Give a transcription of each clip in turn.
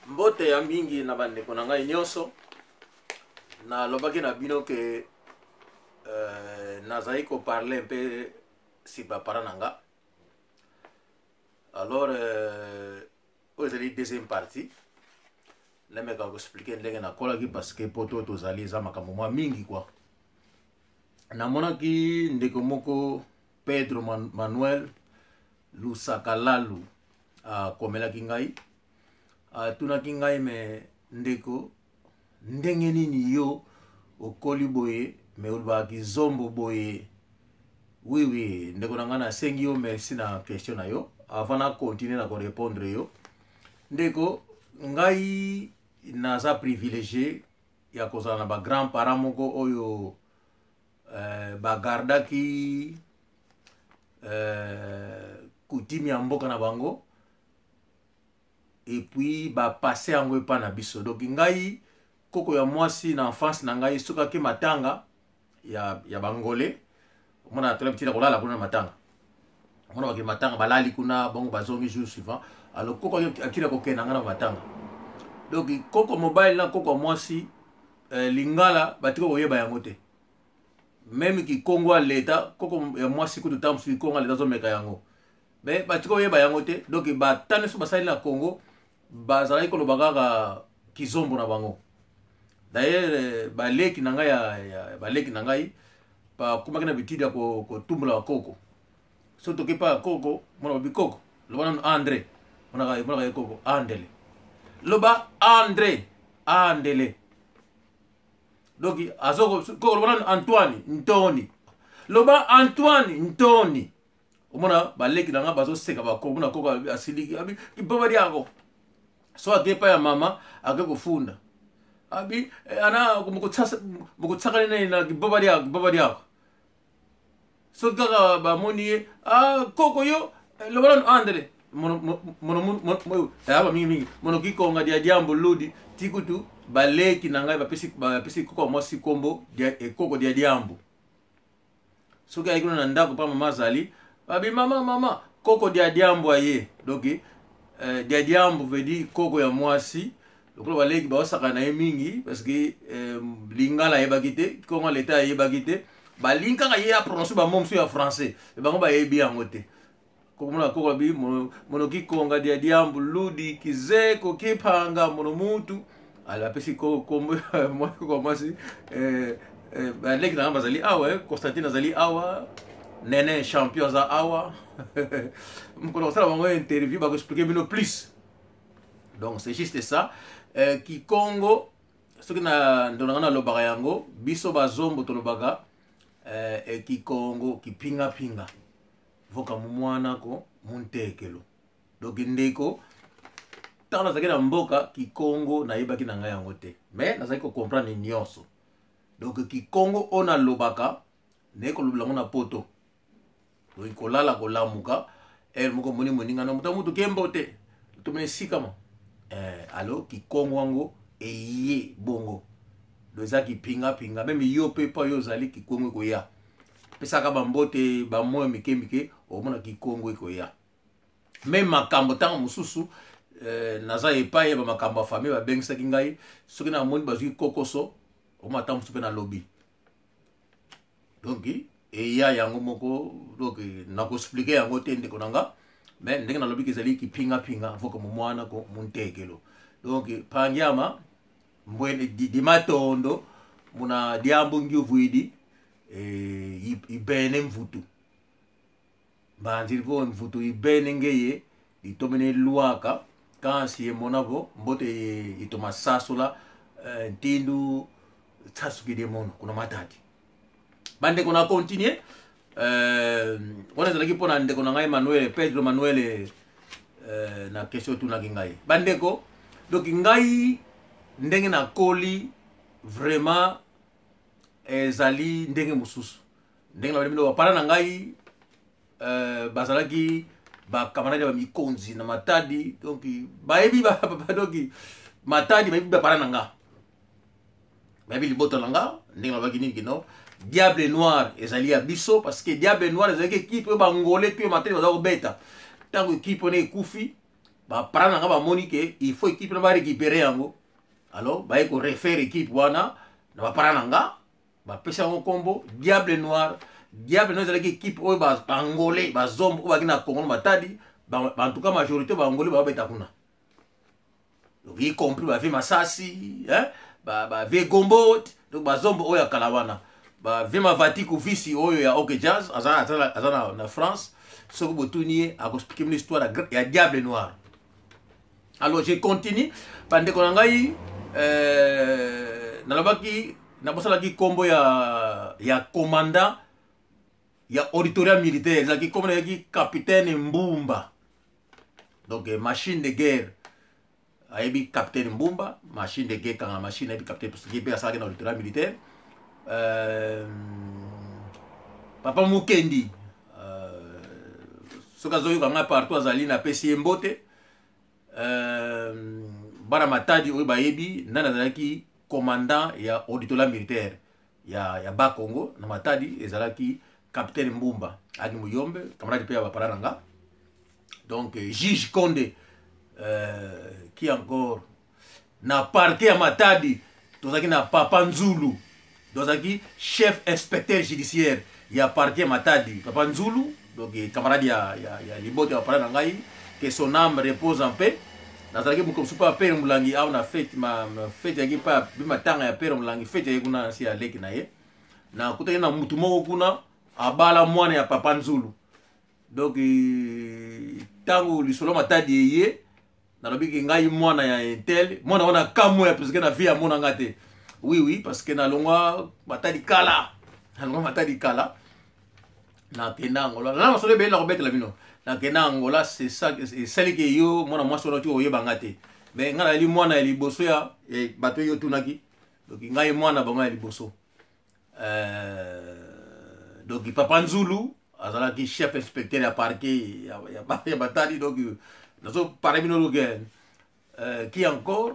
Mbote ya mingi na bandeko na ngai nyonso. Nalobaki na bino ke nazali koparle mpe si bapara na nga. Alors oyo ezali deuxième partie, nameka koexplike ndenge nakolaki, parce que poto tozali eza makambo mwa mingi kwa. Namonaki ndeko moko Pedro Manuel Lusakalalu akomelaki ngai, atunaki ngai: "Me ndeko, ndenge nini yo okoli boye me olobaka kizombo boye?" Oui, ndeko na ngai, nasengi yo merci na question na yo. Avant na continue na korépondre yo, ndeko, ngai naza privilégié ya kozala na bagrand parent moko oyo bagardaki coutume ya mboka na bango et puis bapasse yango epa na biso. Donc ngai, koko ya mwasi, na enfance na ngai, soki ake matanga ya bangole, omona tola bitina kolala kuna na matanga, omona bakende matanga, balali kuna bongo bazongi jour suivant. Alors koko akila kokende na ngai na matanga. Donc koko mobali na koko ya mwasi, lingala batika koyeba yango te, même kikongo ya leta. Koko ya mwasi kutu, ntango mosusu kikongo ya leta azomeka yango, me batika koyeba yango te. Donc bata nyonso basali na Congo bazalaki koloba kaka kizombo na bango. D'ailleurs baleki na ngai ya baleki na ngai bakomaki na bitidi ya kotumbola bakoko. So toki pa ya koko, mona babi: "Koko, loba nanu André." Monaka ye koko Andele, loba André, Andele. Donc azoko: "Koko, loba nanu Antoine Ntoni, loba Antoine Ntoni." Omona baleki na nga bazoseka bakoko. Omona koko asiliki, abi kibaba diako. So ake epai ya mama, ake kofunda, abi ana mokotsakani nani na kibaba diako, kibaba diako. Soki kaka bamoni ye: "Ah, koko yo, loba nanu Andele." Aba mingimingi mono kikonga dia diambo ludi tikutu. Baleki na ngai bapesi koko ya mwasi kombo koko dia diambo. Soki ayaki kuna na ndako mpa mama azali, babi: "Mama, mama, koko dia diambo aye." Donc dia diambo veut dire koko ya mwasi. Lokola baleki baosaka na ye mingi, parce que lingala ayebaki te, kongo leta ayebaki te, balingi kaka ye aprononce bamo mosusu ya français, bango bayebi yango te. Kokomona koko abi mono kikonga dia diambu ludi kizeko kipanga mono mutu. Ale apesi kombo koko mwasi. Baleki na nga bazali awa, Constantine azali awa, Nene Champion aza awa. Mokolo kosala bango interview, bakoexplike bino plus. Donc c'est juste ça. Kikongo, soki na ndo na nga nalobaka yango, biso bazombo tolobaka kikongo kipingapinga voka mwana ko muntekelo. Donc ndeko, ntango nazalaki na mboka, kikongo nayebaki na ngai yango te, mais nazalaki kocomprendre nyonso. Donc kikongo oyo nalobaka, naye kolobela yango na poto. Donc kolala, kolamuka, ere moko moni moninga na moto, mutu kembo te, tomona esikama alo kikongo yango eye bongo. Do eza kipingapinga. Même yo mpe, mpo yo ozali, kikongo ekoya. Pesaka bambote, bamoyo mike mike, omona kikongo ekoya. Même makambo ntango mosusu naza epai ya bamakambo ya famille, babengisaki ngai, soki namoni bazwi kokoso, omona ntango mosusu mpe nalobi. Donc eya yango moko. Donc nakoexplike yango te, ndeko na nga, mais ndenge nalobiki ezali kipingapinga voka momwana ko muntekelo. Donc pangiama mbwene dimatondo muna diambu ngiuvuidi ibene mvutu mbanzili po mvutu ibene ngeye litomene lwaka kansi ye monavo mbote itoma sasola ntindu tsasukide mono kuna Matadi. Bandeko, na continue wana ezalaki mpona ndeko na ngai Manuel, Pedro Manuel, na question otunaki ngai. Bandeko, donc ngai ndenge nakoli vraiment ezali ndenge mosusu. Ndenge na bino, bapara na ngai bazalaki bakamarade ya bamikonzi na Matadi. Donc bayebi, donc Matadi bayebi bapara na nga, bayebi libota na nga. Ndenge nalobaki nini kino Diable Noir ezali ya biso, parce que Diable Noir ezalaki ekipe oyo bangole to Matadi baza kobeta. Ntango ekipe wana ekufi Baparent na nga bamoni ke il faut équipe na barécupérer yango. Alors baye korefaire équipe wana na baparent na nga, bapesi yango nkombo Diable Noir. Diable Noir ezalaki équipe oyo baangolais, bazombo oyo baki na Congo na Matadi, en tout cas majorité baangolais babeta kuna, donc y compris bave Masasi, hein? Bave Gombot, donc bazombo oyo ya kala wana, bave Mavati Kuvisi oyo ya OK Jazz, aza na France. Soki botuni ye, akoexpliquer bino histoire ya Diable Noir. Alors je continue, bandeko na ngai. Nalobaki, nabosalaki nkombo ya commandant ya auditorat militaire. Ezalaki, nkombo nayaki capitaine Mbumba, donc machine de guerre ayebi capitaine Mbumba, machine de guerre, kanga machine ayebi capitaine, parce que mpe asalaki na auditorat militaire. Papa Mukendi, soki azoyoka ngai partout azali, napesi ye mbote. Bana Matadi oyo bayebi nani azalaki commandant ya auditorat militaire ya Bakongo na Matadi, ezalaki capitaine Mbumba, ayaki Muyombe, camarade mpe ya bapara na nga. Donc juge Konde, qui encore? Na parquet ya Matadi tozalaki na papa Nzulu, tozalaki chef inspecteur judiciaire ya parquet ya Matadi, papa Nzulu, donc camarade ya liboto ya bapara na ngai, que son âme repose en paix. Nazalaki moko mosusu mpa pere Molangi awa na fete, ma fete yaki mpa bi matanga ya pere Molangi, fete yaki kuna si ya leki na ye. Nakutaki na mutu moko kuna abala mwana ya papa Nzulu. Donc ntango lisolo Matadi eye, nalobiki ngai mwana ya un tel, mwana wana kamwe, parce que na vie amonanga te. Oui, parce que nalongwa Matadi kala, nalongwa Matadi kala, nakenda Angola. Na masolo ebele nakobetela bino. Nakenda Angola, c'est ça esaliki yo mwana mwasi wana otika oyebanga te. Mais ngai nayali mwana ya liboso ya bato oyo otunaki, donc ngai mwana bango ya liboso. Donc papa Nzulu azalaki chef inspecteur ya parquet ya Matadi. Donc nazoparler bino loke, qui encore?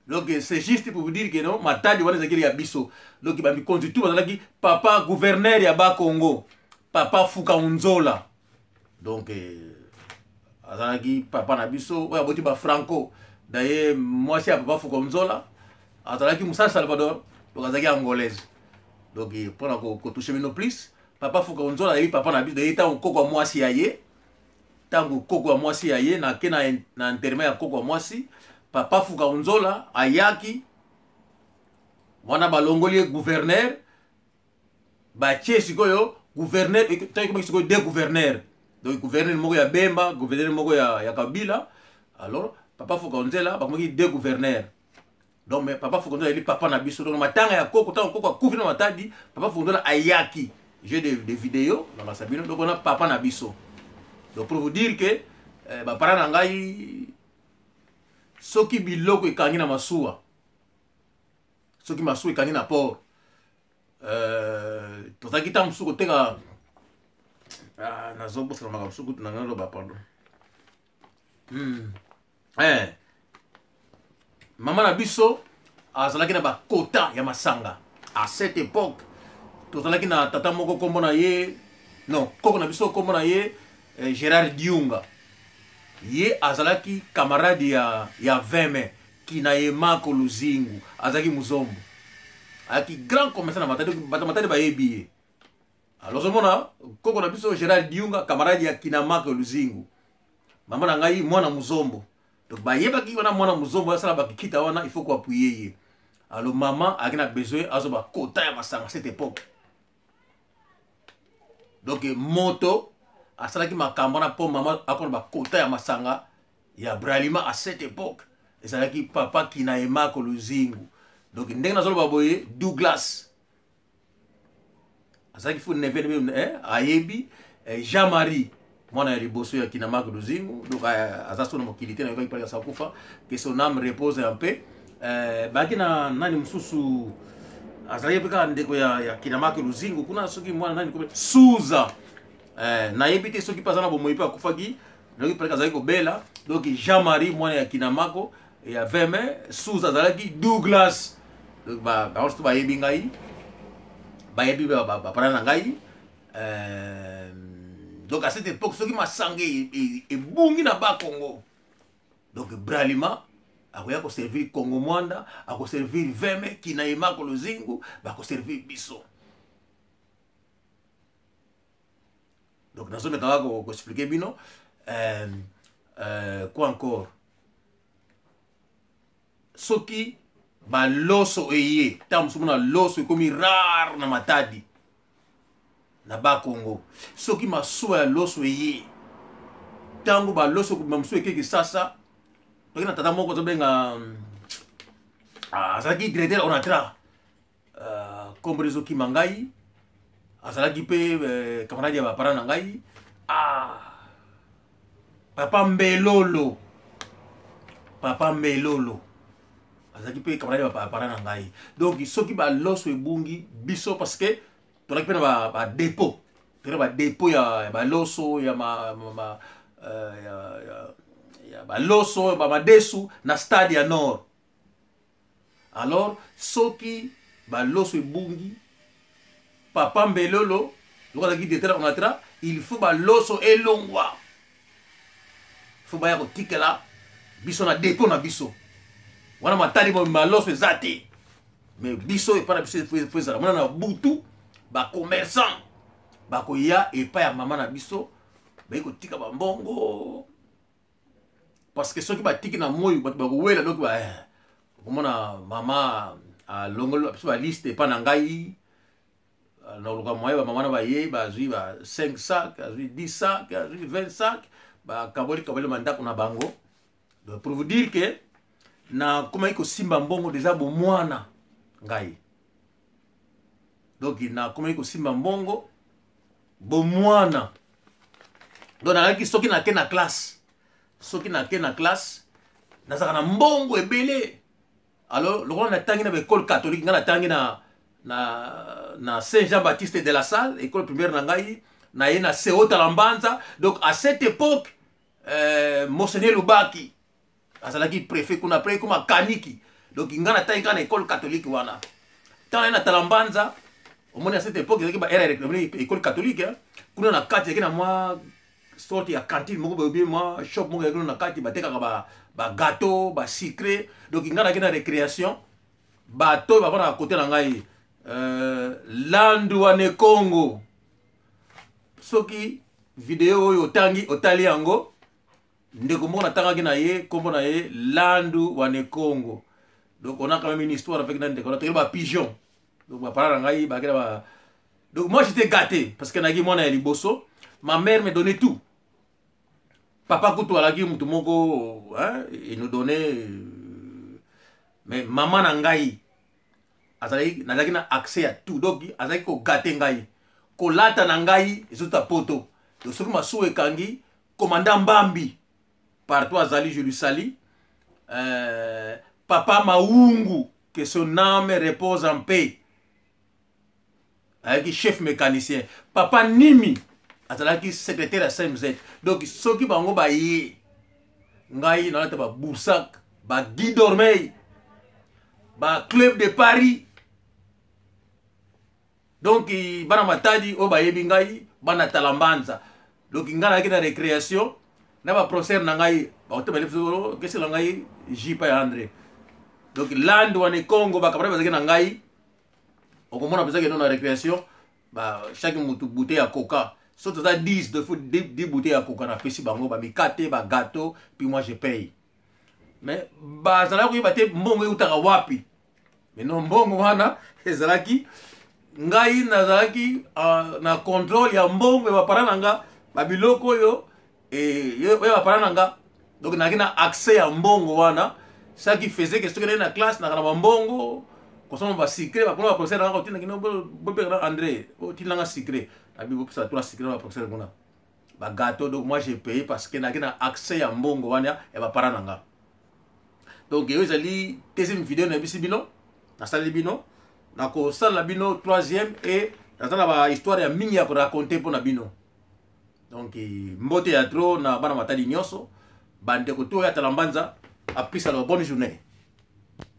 Donc c'est juste pour vous dire que non, Matadi wana ezalaki ya biso. Donc bamikonzi tu bazalaki, papa gouverneur ya Bakongo, papa Fuka Nzola, donc azalaki papa na biso oyo aboti bafranco. Daye mwasi ya papa Fuka Nzola azalaki mosala Salvador, donc azalaki angolaise. Donc mpona kotoucher bino plus, papa Fuka Nzola ayebi papa na biso. Daye ntango koko ya mwasi ya ye, ntango koko ya mwasi ya ye, nake na enterrement ya koko ya mwasi, papa Fuka Nzola ayaki wana. Balongoli ye gouverneur, batie sikoyo gouverneur, ekomaki sikoyo deux gouverneur, donc gouverneur moko ya Bemba, gouverneur moko ya Kabila. Alors papa Fuka Nzela, bakomaki deux gouverneur. Donc mais papa Fuka Nzela ayeli papa na biso. Donc matanga ya koko, ntango koko akufi na Matadi, papa Fuka Nzela ayaki. J'ai des vidéos nalasa bino. Donc wana papa na biso. Donc pour vous dire que bapara na ngai, soki biloko ekangi na masuwa, soki masuwa ekangi na port, tozalaki ntango mosusu koteka. Ah, nazobosana makambo mosusu kutu na ngai naloba, pardon. Mama na biso azalaki na bakota ya masanga. À cette époque tozalaki na tata moko, nkombo na ye, non, koko na biso, nkombo na ye Gérard Diunga. Ye azalaki camarade ya 20 mai kina ye Mako Luzingu, azalaki muzombo, azalaki grand commerçant na Matadi. Bato Matadi bayebi ye. Alors ozomona koko na biso Gérard Diunga, camarade ya Kinamako Luzingu, mama na ngai mwana muzombo. Donc bayebaki wana mwana muzombo asala bakikita wana, il faut koappuyer ye. Alors mama azalaki na besoin azwa bakota ya masanga cette époque. Donc moto asalaki makambo wana mpo mama akona bakota ya masanga ya Bralima à cette époque ezalaki papa Kinaemako Luzingu. Donc ndenge nazoloba boye, Douglas azalaki fu neveu, ayebi Jean Marie, mwana ya liboso ya Kinamako Luzingu. Donc aza so na mokili te, nayokaki pali asa kufa, que son âme repose en paix. Bayaki na nani mosusu azalaki mpe kaka ndeko ya Kinamako Luzingu kuna, soki mwana nani, Suza, nayebi te soki mpe aza na bomoi mpe akufaki, nayoki pale azalaki kobela. Donc Jean Marie, mwana ya Kinamako ya 20 mai, Suza azalaki, Douglas. Donc bango surtout bayebi ngai, bayebi bapara na ngai. Donc à cette époque, soki masanga ebungi na Bakongo, donc Bralima akoya koservir Congo Mwanda, akoservir Veme Kinaema Kolozingu, bakoservir biso. Donc nazomeka kaka koexpliquer bino. Quoi encore? Soki baloso eye, ntango mosusu mona loso ekomi rare na Matadi, na Bakongo, soki masuwa ya loso eye, ntango baloso kobima mosusu ekeki sasa, toki na tata moko azobenga, azalaki directeur Onatra, kombo ezokima ngai, azalaki mpe camarade ya baparent na ngai, papa Mbelolo. Papa Mbelolo azalaki mpe camarade ya baparent na ngai. Donc soki baloso ebungi, biso, parce que tozalaki mpe na badépôt, tozalaki badépôt ya baloso, ya, ma, ma, ma, ya, ya, ya baloso, bamadesu na stade ya Nord. Alors soki baloso ebungi, papa Mbelolo lokola azalaki directeur Onatra, il faut baloso elongwa, faut baya kotikela biso na dépôt na biso wana. Matali maloso eza te, mais biso epai na biso faut ezala. Mona na butu, bacommerçant bakoya epai ya mama na biso, bayi kotika bambongo, parce que soki batiki na moi, bato bakowela. Donc okomona mama alongoli biso baliste epai na ngai, nakoluka moye bamama na baye, bazwi ba 5 sac, azwi 10 sac, azwi 20 sac, bakaboli kaboli bandako na bango. Donc pour vous dire que nakomaki kosimba mbongo déjà bomwana ngai. Donc nakomaki kosimba mbongo bomwana. Donc nazalaki, soki nake na classe, soki nake na classe, nazalaka na mbongo ebele. Alors lokola natangi na baécole catholique, ngai natangi na Saint Jean Baptiste de la Salle, école primaire na ngai, naye na Seota Mbanza. Donc à cette époque, monseigneur Lubaki azalaki préfet kuna, après ekoma Kaniki. Donc ngai natangi kaka na école catholique wana. Ntango naye na Talambanza, omoni, à cette époque ezalaki ba ère, école catholique, hein? Kuna na kati ezalaki na mwa sorte ya cantine moko boye, mwa shop moko ezalaki na kati, batekaka bagâteau, basucré. Donc ngai naki na récréation, bato oyo bavandaka kote na ngai, Landu wane Congo, soki video oyo otangi, otali yango, ndeko moko natangaki na ye, nkombo na ye Landu wane Congo. Donc on a quand même une histoire avec na ndeko, toyeli bapigeon. Donc baparent na ngai bakela ba, donc moi j'étais gâté parce que naki mwana ya liboso, ma mère me donnait tout. Papa kutu alaki mutu moko, hein, il nous donnait, mais mama na ngai azalaki, nazalaki na accès ya tout. Donc azalaki kogâter ngai, kolata na ngai ezota poto. Donc soki masuwa ekangi, commandant Mbambi partout azali, je lui salue, papa Maungu, que son âme repose en paix, azalaki chef mécanicien, papa Nimi azalaki secrétaire ya CMZ. Donc soki bango baye, ngai nalata baboursac, baguy dormeil, baclub de Paris. Donc bana Matadi oyo bayebi ngai, bana Talambanza, donc ngai nayaki na récréation na baprofesseur na ngai, bakoteba kesela ngai jipa ya André. Donc Lande wana Congo, bacamarade bazalaki na ngai, okomona mpenza kendo na récréation, ba chaque mutu bouteille ya Coca. So toza 10, de faut 10 bouteille ya Coca, napesi bango bamikate, bagâteau, puis moi je paye. Mais bazalaki koyeba te mbongo eutaka wapi. Mais non, mbongo wana ezalaki, ngai nazalaki na contrôle ya mbongo ya baparent na nga, babiloko oyo oyo baparent na nga. Donc nazalaki na accès ya mbongo wana, ça qui faisait que soki naye na classe, naka na bambongo kosomba basucré, bakuna baprofesseur nanga kotinda kino bopeka na André, otindanga sucré, nabi bopesa trois sucré na baprofesseur kuna, bagâteau. Donc moi j'ai payé parce que nazalaki na accès ya mbongo wana ya baparent na nga. Donc oyo ezali deuxième vidéo nayebisi bino, nasaleli bino, nakosalela bino troisième, et naza na bahistoire ya mingi ya koraconter mpo na bino. Donc mbote ya trop na bana Matadi nyonso, bandeko to oyo atala Mbanza. À plus alors, bonne journée.